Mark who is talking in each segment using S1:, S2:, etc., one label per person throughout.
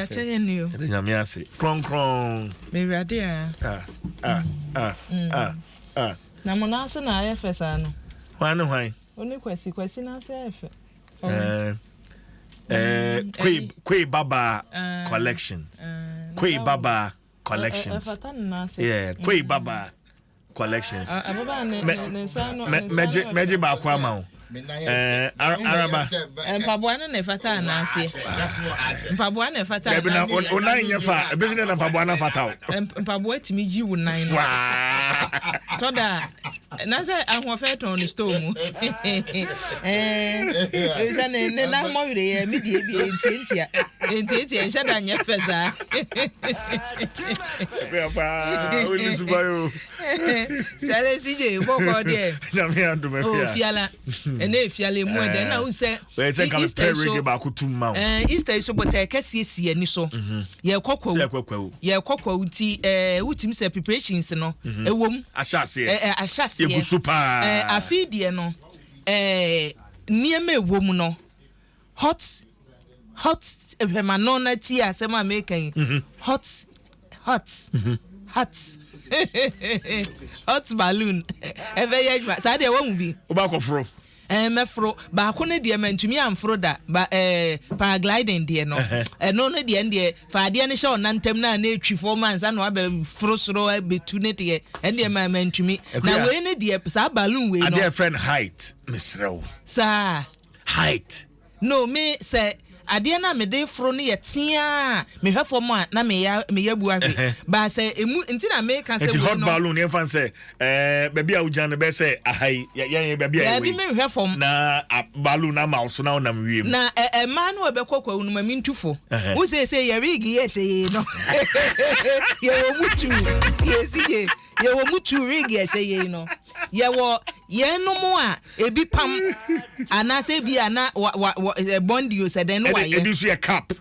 S1: akyɛ yɛ ni o.
S2: Yɛde Nyame ase. Kronkron.
S1: Mewurade a.
S2: Ah, ah, ah, ah, ah.
S1: Na mo nan ase na ayɛ fɛ saa no.
S2: Hwan ne hwan?
S1: Wo ne Kwasi. Kwasi nan ase ayɛ fɛ.
S2: Eh, eh, Kwe, Kwe Baba Collections. Kwe Baba Collections. Yeah, Kwe Baba Collections. Mɛgye baako ama wo. Eh, araba.
S1: Mpaboa no na ɛfata anaaseɛ. Mpaboa na ɛfata
S2: anaaseɛ. Dabi na o nan nyɛ fa. Ebesi na mpaboa na fata o.
S1: Mpaboa tumi yi wo nan no. Tɔda na sɛ ahoɔfɛ tɔn no store mu. Ebisa ne ne nan mɔwere yɛ mi deɛ bi ntiantia ntiantia nhyɛ da nyɛ fɛ saa.
S2: Ɛbɛn paa o ni suba yi o.
S1: Sɛlɛ CJ bɔkɔ deɛ.
S2: Nyame adum
S1: ɛfia. O fiala ɛnɛ efiala emu ɛdɛ na n sɛ.
S2: Easter so baako tum ma o.
S1: Easter so bɔtɛ kɛseɛ si ani so. Yɛkɔ kwawu. Yɛkɔ kwawu nti ɛɛ wotumi sɛ preparations no ɛwɔ mu.
S2: Ahyɛ aseɛ.
S1: Ɛɛ ahyɛ aseɛ.
S2: Yɛgu so paa.
S1: Ɛɛ afei deɛ no ɛɛ nneɛma ɛwɔ mu no hot hot hwɛ ma no na tie asɛm a meka yi hot hot hot hot balloon ɛbɛyɛ adwuma saa deɛ wɔn mu bi.
S2: Wobɛakɔforo.
S1: Ɛɛ mɛforo baako no deɛ mantumi amforo da ba ɛɛ paragliding deɛ no ɛno no deɛ deɛ fa adeɛ no hyɛ ɔnan ntam na na etwi fam ansa na wabɛ foro soro abɛtu ne deɛ ɛno deɛ ma mantumi na wei no deɛ saa balloon wei no.
S2: Adeɛ fɛn height mesrɛ wo.
S1: Saa.
S2: Height.
S1: No me sɛ adeɛ no a mede foro no yɛ teaa a mehwɛ fam a na meyɛ meyɛ bu ahwe ba sɛ emu nti na meka sɛ
S2: Nti
S1: wei
S2: hot
S1: no
S2: balloon yɛmfa no sɛ ɛɛ baabi a wogyina no bɛyɛ sɛ aha yi yɛ yɛn baabi a yɛwɔ
S1: daabi
S2: yi
S1: menhwɛ fam
S2: na a balloon ama wo so na wonam wiem.
S1: na ɛ mmaa no a ɛbɛkɔ kwawu no ma mentu fo
S2: Ɛhɛ.
S1: wo sɛ sɛ yɛ wig yɛ sɛ yei no yɛwɔ mu tu tie si ye yɛwɔ mu tu wig yɛ sɛ yei no yɛwɔ yɛn nom a ebi pam anaasɛ ebi a na wa wa wa bɔndi o sɛ dɛn no wayɛ
S2: ebi nso yɛ cap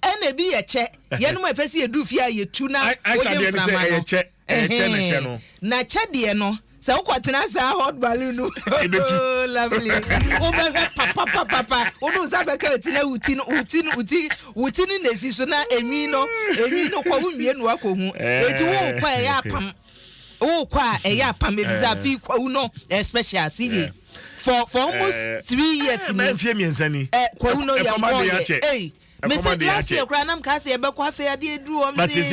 S1: ɛna ebi yɛ kyɛ yɛnom a ɛpɛ sɛ yɛduru fie a yɛtu na
S2: wogye
S1: mframa
S2: no kyɛ ɛkyɛ na hyɛ no
S1: na kyɛ deɛ no sɛ wokɔtena saa hot balloon no oh, lovely wobɛhwɛ papapapapa wode wo nsa bɛka ati na wo ti no wo ti no wo ti wo ti no na esi so na enwi no enwi no kɔ wo nwie no akɔhu eti wokɔ ɛyɛ apam wokɔ a ɛyɛ apam efisɛ afei kwawu no ɛ special si yie for almost 3 years
S2: ni mfie 3 ni
S1: ɛ kwawu no yɛ nkɔ yɛ ɛy mesi last year koraa nam kaa sɛ yɛbɛkɔ afei adeɛ duru wɔm
S2: se ee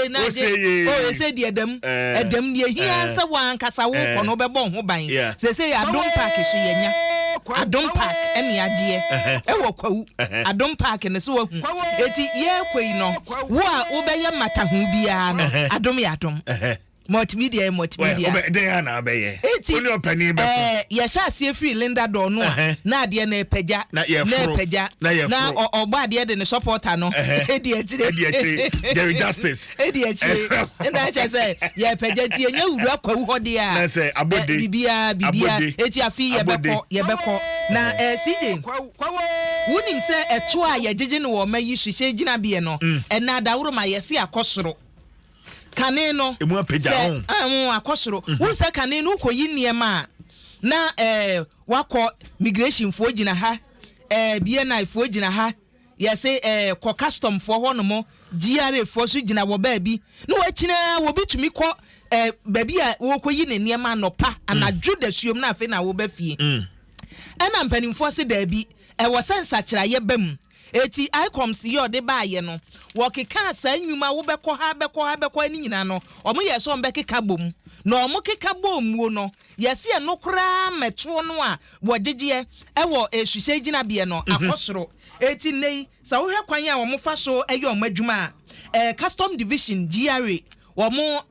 S1: na agye o ese deɛ ɛdɛm ɛdɛm deɛ hia sɛ wɔn ankasa wokɔ no wobɛbɔ ho ban sese yɛ Adom Park so yɛnya Adom Park ɛne agyeɛ ɛwɔ kwawu Adom Park ne so wahu eti yɛkɔ yi no wo a wobɛyɛ mataho biara no adom yɛ adom multimedia yɛ multimedia.
S2: Den a na abɛyɛ.
S1: Eti
S2: ɛɛ
S1: yɛhyɛ aseɛ firi Linda Dor no a na adeɛ na ɛpɛgya
S2: na
S1: ɛpɛgya na ɔbɔ adeɛ de ne supporter no edi akyire.
S2: Edi akyire Jerry Justice.
S1: Edi akyire ɛna ɛkyɛ sɛ yɛpɛgya nti yɛnyɛ wura kwawu hɔ deɛ a.
S2: Na sɛ abode
S1: bibia bibia eti afi yɛbɛkɔ yɛbɛkɔ na CJ wunim sɛ ɛto a yɛgyegye no wɔ ɔma yi so hyɛ gyinabeɛ no ɛna adaworo ma yɛsi akɔ soro kane no
S2: emu apagya
S1: sɛ ɛho akɔ soro wo sɛ kane no wokɔyi nneɛma a na wakɔ migration foɔ gyina ha, BNI foɔ gyina ha, yɛsɛ kɔ custom foɔ hɔ nom, GRA foɔ so gyina wɔ baabi na wɔakyina wɔbi tumi kɔ baabi a wɔkɔyi ne nneɛma anɔpa anadwo dasuom na afei na wɔba fie. Ɛna mpanimfoɔ se daabi, ɛwɔ sɛ nsakyerɛeɛ ba mu. Eti ICUMS yi ɔde baayɛ no, wɔkeka saa nnwuma wobɛkɔ ha bɛkɔ ha bɛkɔ ha ne nyinaa no, ɔmo yɛ sɛ ɔmo bɛkeka bom na ɔmo keka bom muo no, yɛsi ɛno koraa mɛtoɔ no a wɔgyegyeɛ ɛwɔ esuhyɛ gyinabeɛ no akɔ soro. Eti nne yi sɛ wohwɛ kwan a wɔn fa so ɛyɛ wɔn adwuma a, custom division GRA wɔn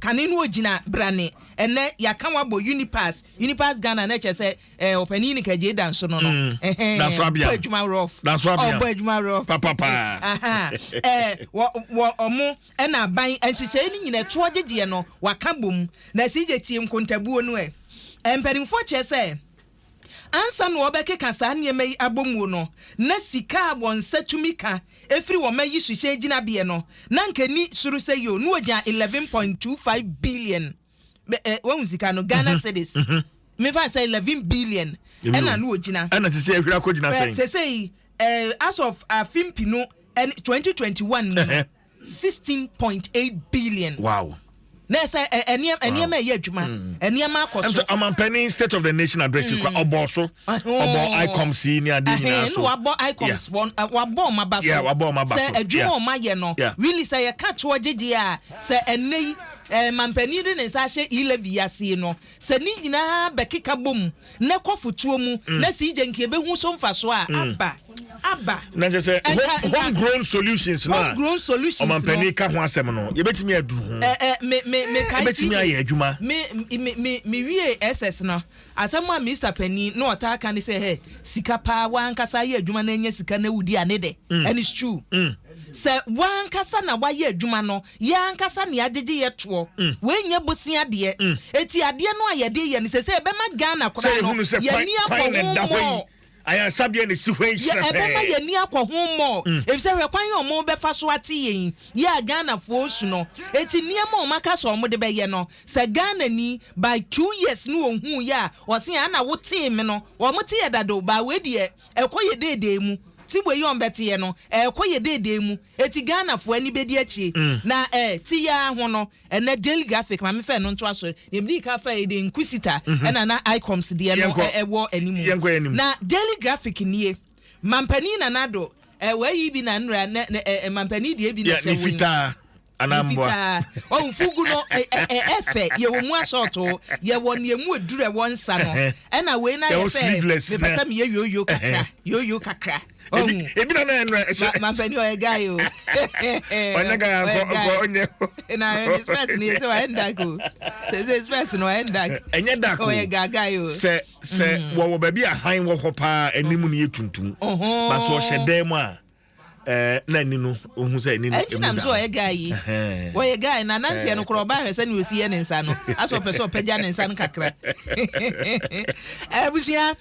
S1: kane no ogyina brane, ɛnɛ yɛaka wabɔ Unipass Unipass Ghana na ɛkyɛ sɛ ɔpanin ne kagye da nso no ɛhɛn bɔ adwuma rough, ɔbɔ adwuma rough
S2: papapa.
S1: Wɔ wɔ ɔmo ɛna aban nhyehyɛe no nyinaa ɛtoɔ gyegyeɛ no waka bom na ɛsi gye tie nkontabuo no. Mpanimfoɔ kyerɛ sɛ ansa na wɔbɛkeka saa nneɛma yi abɔ mu no, na sika a wɔn nsa tumi ka efiri wɔn ayi hyehyɛ gyinabeɛ no na nkani soro sɛ yi o na wɔgya 11.25 billion. Wɔn sika no Ghana cedis mefa sɛ 11 billion ɛna na wɔgyina.
S2: Ɛna sisi ahwiri akɔ gyina sɛn?
S1: Sese yi as of afi mpinu. Ɛne 2021 mu no, 16.8 billion. Na ɛsɛ nneɛma ɛyɛ adwuma, nneɛma akɔ so.
S2: Ɛm sɛ ɔmampanin State of the Nation Address kura ɔbɔ so, ɔbɔ ICUMS yi ne adeɛ nyinaa so.
S1: Na wabɔ ICUMS fɔ, wabɔ ɔmo aba so.
S2: Yeah, wabɔ ɔmo aba
S1: sɛ
S2: so.
S1: Adwuma ɔmo ayɛ no, really, sɛ yɛka toɔ gyegye a, sɛ ɛnɛ yi mampanin de ne nsa ahyɛ e-levy ase no, sɛ ne nyinaa bɛkeka bom na kɔ fotuo mu na si gye nka ebehu so mfa so a aba aba.
S2: Na kyerɛ sɛ home grown solutions no a
S1: homegrown solutions no,
S2: ɔmampanin ka ho asɛm no, yɛbɛtumi aduru ho.
S1: ɛ ɛ me me me kae
S2: Ɛbɛtumi ayɛ adwuma.
S1: Me wie SS no, asɛm a Mr Panin na ɔtaa ka ne sɛ, hɛ, sika paa, wankasa ayɛ adwuma na anya sika na wudi ane de, and it's true sɛ wankasa na wayɛ adwuma no, yɛankasa ne agyegye yɛ toɔ, wɔnyɛ bosia deɛ. Eti adeɛ no a yɛde yɛ no sɛ ɛbɛma Ghana
S2: sɛ
S1: koraa no
S2: ehunu sɛ
S1: yɛni
S2: kwan
S1: akɔ
S2: na
S1: ho
S2: ɛda hɔ yi,
S1: mmɔɔ
S2: ayaresabea na esi hɔ yi
S1: yɛ
S2: hyerɛ
S1: ɛbɛma
S2: pɛɛ.
S1: Yɛni akɔ ho mmɔ, efisɛ hwɛ kwan yɛ ɔmo bɛfa so ate yɛn yɛ a Ghanafoɔ su no. Eti nneɛma a ɔmo aka sɛ ɔmo de bɛyɛ no, sɛ Ghana ni by 2 years ne ohun yɛ a, ɔsi ana wotee mi no, ɔmo te yɛ dado ba wei deɛ, ɛkɔ yɛ deedee mu ti wei yɛ ɔmo bɛte yɛ no, ɛkɔ yɛ deedee mu. Eti Ghanafoɔ ani bɛdi akyire na ti yɛ aho no. Ɛnɛ Daily Graphic, maame fɛ no nto aso deɛ mede ka fa yi de nkusita ɛna na ICUMS deɛ no
S2: Yɛnkɔ.
S1: ɛwɔ anim.
S2: Yɛnkɔ anim.
S1: Na Daily Graphic nie, mampanin Nanado wɔayi bi na nnura ne ne mampanin deɛ bi na
S2: yɛ ne
S1: hyɛ wɔ yi.
S2: Fitaa anaa mboa?
S1: Fitaa ɔwɔ fugu no ɛ ɛ ɛfɛ, yɛwɔ mu asɔɔto, yɛwɔ nea mu eduru ɛwɔ nsa no, ɛna wei na yɛ
S2: Yɛwɔ
S1: sɛ
S2: sleeveless
S1: mepɛ
S2: na-
S1: sɛ meyɛ yoyo kakra, yoyo kakra.
S2: Ebi
S1: Ɔhu
S2: ebi na na ɛnura ɛhyɛ.
S1: Mampanin ɔyɛ guy o.
S2: Ɔnyɛ guy nkɔ nkɔ ɔnyɛ.
S1: Na ne specs no yɛ sɛ ɔyɛ ndak o, sɛ specs no ɔyɛ ndak.
S2: Ɛnyɛ dark o.
S1: Ɔyɛ guy o.
S2: Sɛ wɔwɔ baabi a han wɔ hɔ paa, anim no yɛ tuntum, ba so ɔhyɛ dan mu a, na ani no ohun sɛ ani no
S1: ɛnti
S2: emu
S1: nam
S2: da
S1: so ɔyɛ guy yi. Wɔyɛ guy na nanteɛ no korɔ, ɔba hwɛ sɛ ne osi yɛ ne nsa no asɛ ɔpɛ sɛ ɔpɛgya ne nsa no kakra. Abusua,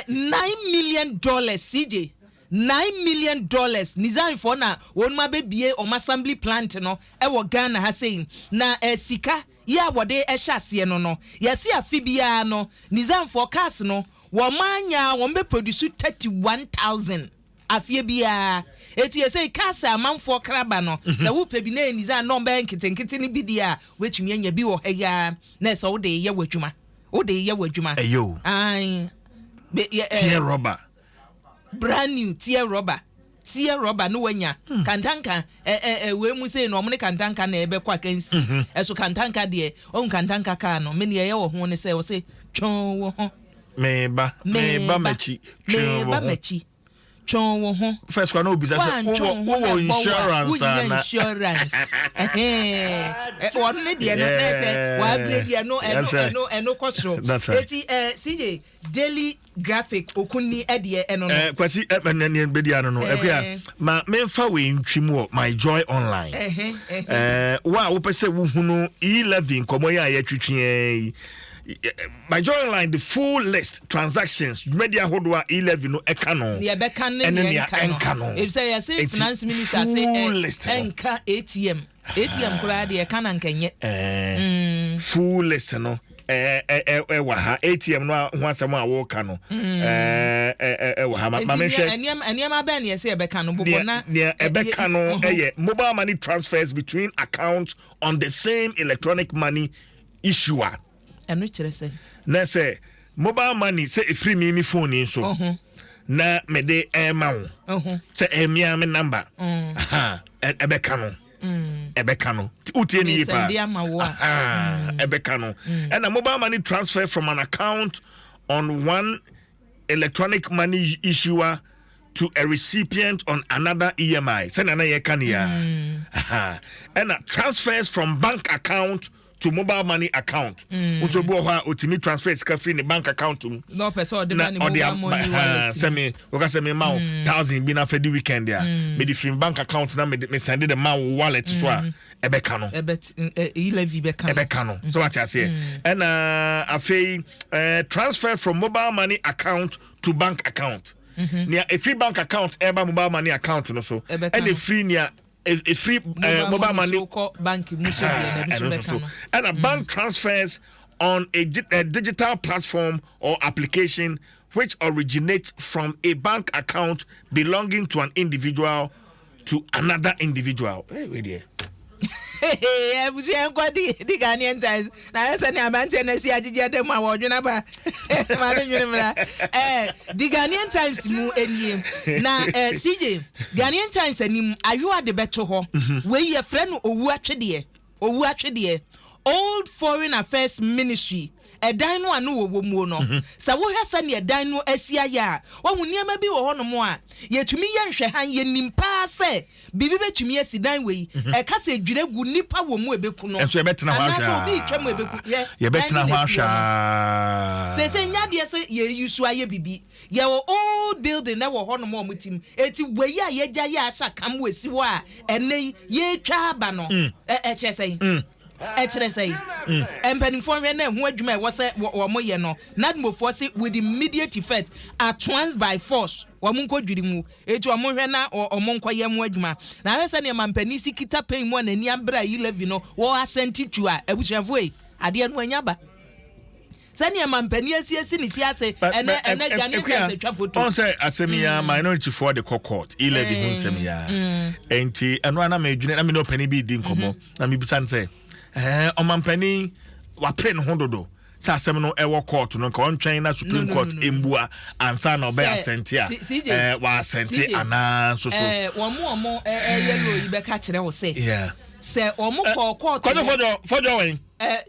S1: $9 million, CJ, $9 million, Nissanfoɔ na wɔn mu abɛbie wɔn assembly plant no ɛwɔ Ghana ha sei. Na sika yi a wɔde ɛhyɛ aseɛ no, yɛsi afi biara no, Nissanfoɔ cars no, wɔn anya wɔn bɛ produce 31,000 afie biara. Eti yɛ cars a amanfoɔ kraba no, sɛ wopɛ bi na yɛ Nissan na ɔbɛyɛ nketenkete no bi deɛ a, wetumi anya bi wɔ ha yi ara na ɛsɛ wode yɛ wɔ adwuma, wode yɛ wɔ adwuma.
S2: Ɛyɛ o.
S1: Ayi be yɛ
S2: tear rubber.
S1: Brand new tear rubber, tear rubber no wanya kantanka ɛ ɛ ɛ wei mu sei na ɔmo ne kantanka na ɛbɛkɔ akansi. Ɛso kantanka deɛ, ɔmo kantanka kaa no, me nea ɛyɛ wɔ ho ne sɛ ɔsɛ twɛn wɔ ho.
S2: Meba meba m'akyi, twɛn
S1: meba
S2: wɔ ho.
S1: M'akyi, twɛn wɔ ho.
S2: First kwa na obisa sɛ
S1: wantwɛn
S2: wowɔ
S1: ho na
S2: wowɔ
S1: ɛbɔ wo a,
S2: insurance
S1: wonya
S2: ana?
S1: Insurance. Ɛhɛn. Ɔno ne deɛ no na ɛsɛ wabire deɛ no ɛno
S2: That's right.
S1: ɛno kɔ soro.
S2: That's right.
S1: Eti CJ, Daily Graphic okunni ɛdeɛ ɛno no.
S2: Kwasi, ɛ ne bɛdi ano no, ɛkuya ma memfa wei ntwi mu wɔ My Joy Online.
S1: Ɛhɛn, ɛhɛn.
S2: Wo a wopɛ sɛ wohunu e-levy nkɔmmɔ yi a yɛtwetwe yi, My Joy Online, the full list, transactions, dwumadi ahodoɔ a e-levy no ɛka no
S1: nea ɛbɛka ne
S2: ɛne
S1: nea
S2: nea
S1: ɛnka
S2: ɛnka
S1: no,
S2: no.
S1: efisɛ yɛsɛ
S2: Enti,
S1: finance minister sɛ
S2: full list no.
S1: ɛnka ATM. ATM koraa deɛ, ɛka na nkɛnyɛ.
S2: Full list no ɛwɔ ha. ATM no ho asɛm a wɔreka no ɛwɔ ha. Ma
S1: nti
S2: mehwɛ.
S1: Nneɛma bɛn ne yɛsɛ yɛbɛka no bobɔ na
S2: nea ɛbɛka no ɛyɛ mobile money transfers between accounts on the same electronic money issuer.
S1: Ɛno kyerɛ sɛ?
S2: Na sɛ mobile money sɛ ɛfiri mi phone yi so na mede ɛma wo sɛ ɛmia me number. Aha, ɛbɛka no, ɛbɛka no. Wotie ne yie paa.
S1: Mesɛnde ama wo a.
S2: Aha, ɛbɛka no. Ɛna mobile money transfer from an account on one electronic money issuer to a recipient on another EMI, sɛnea na yɛka ne yia. Aha. Ɛna transfers from bank account to mobile money account nso, bi wɔ hɔ a otumi transfer sika firi ne bank account mu
S1: na ɔpɛ sɛ ɔde
S2: na
S1: ba ne
S2: ɔde
S1: mobile
S2: aba
S1: money
S2: ha,
S1: wallet.
S2: Sɛ me wɔka sɛ me ma wo 1,000 bi na afɛ di weekend a, mede firi bank account na mede me send de ma wo wallet so a, ɛbɛka no.
S1: Ɛbɛt e-levy bɛka no.
S2: Ɛbɛka no so, wate aseɛ. Ɛna afei transfer from mobile money account to bank account, nea ɛfiri bank account ɛba mobile money account no so,
S1: ɛbɛka
S2: ɛna
S1: no.
S2: ɛfiri nea ɛfiri mobile money
S1: so kɔ bank mu so deɛ na ɛbi so
S2: ɛno nso
S1: bɛka
S2: so
S1: no.
S2: Ɛna bank transfers on a digital platform or application which originates from a bank account belonging to an individual to another individual. Hey, wait there.
S1: Abusua, nkɔ di Ghanaian Times na ayɛ sɛ ne aberanteɛ no asi agyegye ada mu a wɔdwene aba ma no nwene mmra. Di Ghanaian Times mu nie na CJ, Ghanaian Times anim ayowa de bɛto hɔ. Wei yɛfrɛ no owu atwedeɛ, owu atwedeɛ. Old Foreign Affairs Ministry ɛdan no a no wɔwɔ muo no, sɛ wohwɛ sɛneɛ ɛdan no asi ayɛ a, wahu nneɛma bi wɔ hɔnom a yɛtumi yɛ nhwɛhan. Yɛnim paa sɛ biribi bɛtumi asi dan wei, ɛka sɛ dwira gu, nipa wɔ mu, ɛbɛku no.
S2: Ɛnso yɛbɛtena hɔ ahwɛ.
S1: Anaasɛ obi retwa mu, ɛbɛku. Hwɛ.
S2: Yɛbɛtena
S1: dan
S2: hɔ
S1: no na esi
S2: ahwɛ
S1: hɔ no.
S2: aa.
S1: Sɛ nya adeɛ sɛ yɛyi so ayɛ bibi, yɛwɔ old building na wɔ hɔnom a ɔmo tim eti wei a yɛgya yɛ ahyɛ kam wɔ esi hɔ a ɛnɛ yi yɛtwa aba no, ɛkyerɛ sɛn? Ɛkyerɛ sɛn? Mpanimfoɔ hwɛ na ɛho adwuma a ɛwɔ sɛ wɔn yɛ no. Nadmofoɔ se with immediate effect, at once, by force, wɔn nkɔ dwiri mu. Eti wɔn hwɛ na wɔn nkɔ yɛ ho adwuma. Na ahwɛ sɛ nneɛma mpanin si kita pɛn mu a n'ani abere a e-levy no wɔ assent to a, abusuafoɔ yi, adeɛ no anya ba sɛnea mampanin asiesie ne ti ase. Ɛnɛ Ghanaian Times atwa foto.
S2: Ɔn sɛ asɛm yi a minority foɔ de kɔ court, e-levy ho nsɛm yi a, nti ɛno a na medwene na me ne ɔpanin bi di nkɔmmɔ na mebisa no sɛ ɔmampanin wapere ne ho dodo sɛ asɛm no ɛwɔ court no, nka ɔntwɛn na Supreme
S1: No, no,
S2: Court
S1: no, no.
S2: mbua ansa na ɔbɛyɛ assent a
S1: CJ,
S2: wɔ assent
S1: CJ,
S2: anaa nso so.
S1: Wɔn mo wɔn ɛyɛ law yi bɛka kyerɛ wo sɛ sɛ wɔn kɔɔ court
S2: Kɔdwo
S1: no
S2: fɔdwo fɔdwo wɛn.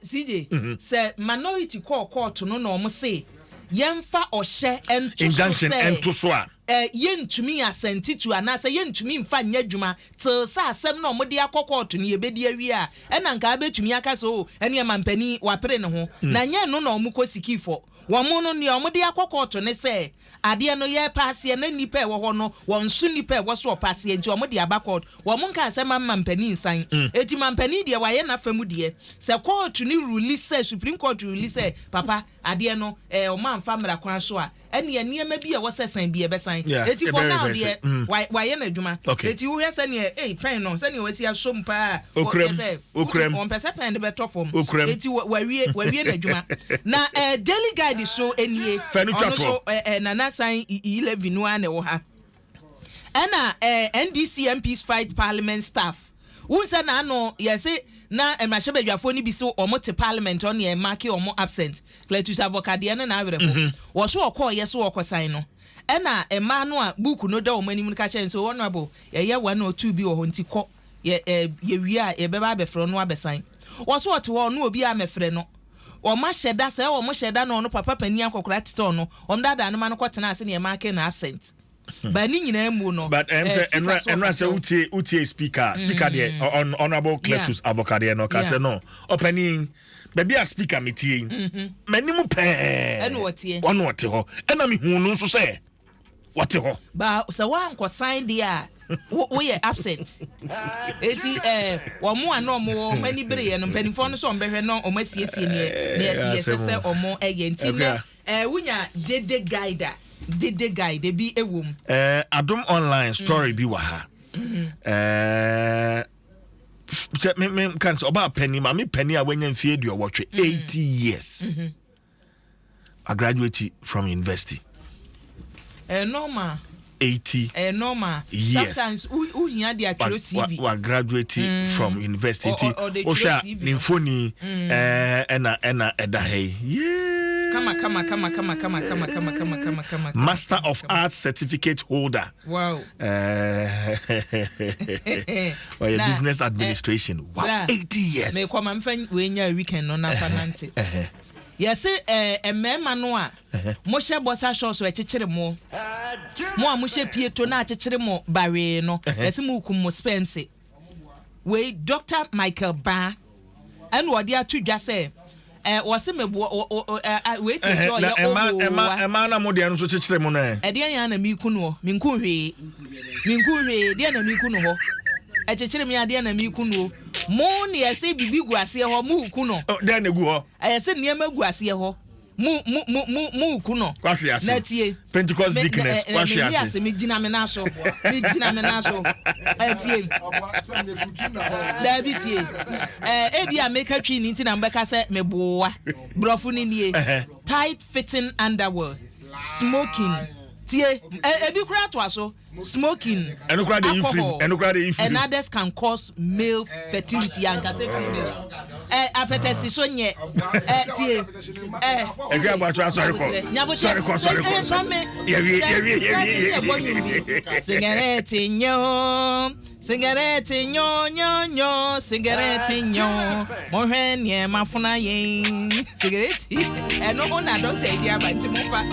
S1: CJ, sɛ minority kɔɔ court no na wɔn se yɛmfa ɔhyɛ ɛnto so
S2: injunction
S1: sɛ
S2: ɛnto so a
S1: yɛntumi assent to anaasɛ yɛntumi mfa nyɛ adwuma till sɛ asɛm na ɔmode akɔ court no yɛbɛdi awie a, ɛna nka abɛtumi aka sɛ o, ɛne mampanin wapere ne ho. Na nyɛ no na ɔmo kɔ seek for wɔn mo no, nea ɔmo de akɔ court ne sɛ adeɛ no yɛ paaseɛ na nipa ɛwɔ hɔ no wɔn so nipa ɛwɔ so ɔpaaseɛ, nti ɔmo de aba court. Wɔn mo nka asɛm ama mampanin nsan eti mampanin deɛ wayɛ n'afa mu deɛ sɛ court ne rule sɛ, Supreme Court rule sɛ papa adeɛ no ɔmo anfa mmara kwan so a, ɛnea nneɛma bi a ɛwɔ sɛ san bi ɛbɛsan. Eti for
S2: ɛbɛyɛ
S1: now
S2: reverse.
S1: deɛ wayɛ n'adwuma. Eti wohwɛ sɛneɛ pɛn no sɛneɛ wasi asom paa.
S2: Okuram,
S1: kyerɛ sɛ,
S2: okuram.
S1: Wɔmpɛ sɛ pɛn de bɛtɔ fam.
S2: Okuram.
S1: Eti wawie n'adwuma. Na Daily Guide so nie.
S2: Fɛ no twa
S1: Ɔno
S2: toɔ.
S1: so Nana san e-levy no ara na ɛwɔ ha. Ɛna NDC MPs fight parliament staff. Wohu sɛ n'ano yɛse na mmarahyɛbadwafoɔ no bi so ɔmo te parliament, ɔne yɛ mark ɔmo absent. Cletus Avoka deɛ no na awerɛ ho wɔ so ɔkɔɔyɛ so ɔkɔsan no, ɛna mmaa no a book no da wɔn anim no ka kyerɛ no sɛ, "Honourable, yɛyɛ one or two bi wɔ hɔ nti kɔ, yɛ yɛwie a yɛbɛba abɛfrɛ no abɛsan." Wɔ so ɔte hɔ, ɔno obi a mɛfrɛ no, wɔn ahyɛ da sɛ wɔn hyɛ da na ɔno papa panin akɔkora tete ɔno wɔn daadaa no ma no kɔtena ase na yɛ mark no absent ba ne nyinaa mu no.
S2: But sɛ
S1: speaker
S2: ɛnura
S1: so
S2: ɛnura sɛ
S1: ɔkasa.
S2: Wotie speaker deɛ, Honourable Cletus Avoka deɛ no ɔka sɛ no ɔpanin baabi a speaker mi tie yi m'anim pɛɛ.
S1: Ɛna ɔteɛ.
S2: Ɔno ɔte hɔ, ɛna mi hu no nso sɛ wɔte hɔ.
S1: Ba sɛ woankɔsan deɛ a, woyɛ absent. Eti wɔn mo a na wɔn wɔ wɔn ani bereɛ no, mpanimfoɔ no sɛ wɔn bɛhwɛ na wɔn asiesie neɛ ɛsɛ sɛ wɔn ɛyɛ. Nti nɛ wonya Dede Guide a, Dede Guide ebi ɛwɔ mu.
S2: Adom Online story bi wɔ ha. Sɛ me kan sɛ ɔbaa panin, maame panin a wanya mfie 80, 80 years, a graduate from university.
S1: Ɛyɛ normal.
S2: 80
S1: Ɛyɛ normal.
S2: years.
S1: Sometimes wohia de atwerɛ CV.
S2: Wa graduate from university, nti
S1: ɔde
S2: wohwɛ
S1: twerɛ
S2: a
S1: CV
S2: ne
S1: no.
S2: mfoni ɛna ɛda ha yi. Yee.
S1: Kama kama kama kama kama kama kama kama kama kama.
S2: Master of Arts certificate holder. Ɔyɛ business administration. Wow.
S1: Bra,
S2: 80 years.
S1: Mekɔ ma mfa wei nya weekend no nafa nante. Yɛse mmarima no a mohyɛ boxer shorts ɛkyekyere mo, mo a mohyɛ pieto na akyekyere mo bawee no, yɛse mo kum mo sperms. Wei Dr Michael Baa ɛna ɔde ato dwa sɛ wɔse meboɔ wei tete
S2: Na
S1: ɔyɛ
S2: ɛma ɛma
S1: ɔwɔwa.
S2: Ɛma na mo deɛ no nso kyekyere mo no ɛ.
S1: Ɛdeɛ yɛn na miku no, minku hwee, minku hwee. Deɛ na miku no hɔ ɛkyekyere mi adeɛ na miku no mo ne yɛsɛ bibi gu aseɛ hɔ, mu ku no.
S2: Oh, deɛ na egu hɔ.
S1: Ɛyɛ sɛ nneɛma gu aseɛ hɔ, mu ku no.
S2: Wahwe ase.
S1: Na tie.
S2: Pentecost deaconess, wahwe
S1: me
S2: ase.
S1: Ase, me gyina me nan so, me gyina me nan so. Ɛtie, daabi, tie, ebi a meka twi ne nti na mbɛka sɛ meboa borɔfo ne nie: tight fitting underwear, smoking. Tie, ebi kura to aso, smoking,
S2: Ɛno koraa de yi firi mu.
S1: alcohol
S2: Ɛno koraa de yi firi
S1: and
S2: mu.
S1: others can cause male fertility. Ankasa female apɛtɛsi so nyɛ. Tie,
S2: Ɛhwɛ aboatwa, asɔre kɔ. Sɔre kɔ, sɔre kɔ. Yɛwie, yɛwie, yɛwie, yɛwie.
S1: Cigarette nyo, cigarette nyo nyo nyo, cigarette nyo. Mohwɛ nneɛma fona yɛn cigarette ɛno o na doctor yi di aba nti mo fa.